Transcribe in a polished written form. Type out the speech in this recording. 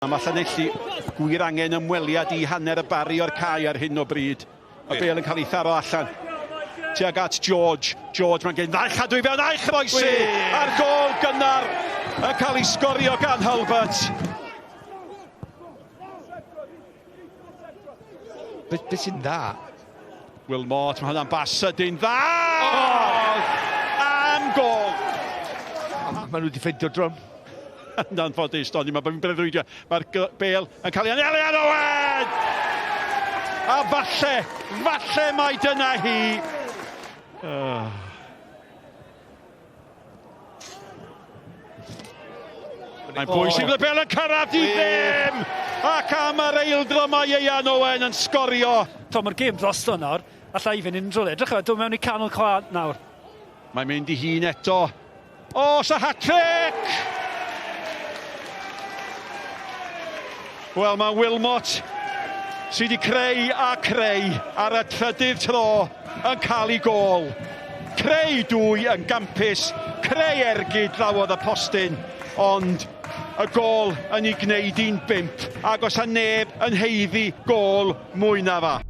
Mae Llanelli gwir angen ymweliad i hanner y Barri o'r cae ar hyn o bryd. Y bêl yn cael ei tharo allan. Tuag at George. George, mae'n gen ddau chadw i fewn a'i chroesi! A'r gôl gynnar yn cael ei sgorio gan Hulbert. Be, be sy'n dda? Wilmot, mae hwnna'n bas sydyn dda! Oh! Am gôl! Maen nhw wedi ffeindio drwm. Yn anffodus, Tony, mae fi'n breuddwydio. Mae'r bêl yn cael ei anelu ar Owen! A falle, falle mai dyna hi. Mae'n bwysig bod y bêl yn cyrraedd i ddim! Ac am yr eildro mae Ieuan Owen yn sgorio. Tom, mae'r gêm drosto nawr. Alla i fynd unrhyw le. Edrych, dod mewn i canol chwa nawr. Mae'n mynd i hun eto. O, sa hat-trick! Wel, mae Wilmot sydd wedi creu a creu ar y trydydd tro yn cael ei gôl. Creu dwy yn gampus, creu ergyd drawodd y postyn, ond y gôl yn ei gwneud hi'n bump, ac os a neb yn haeddu gôl mwy na fa.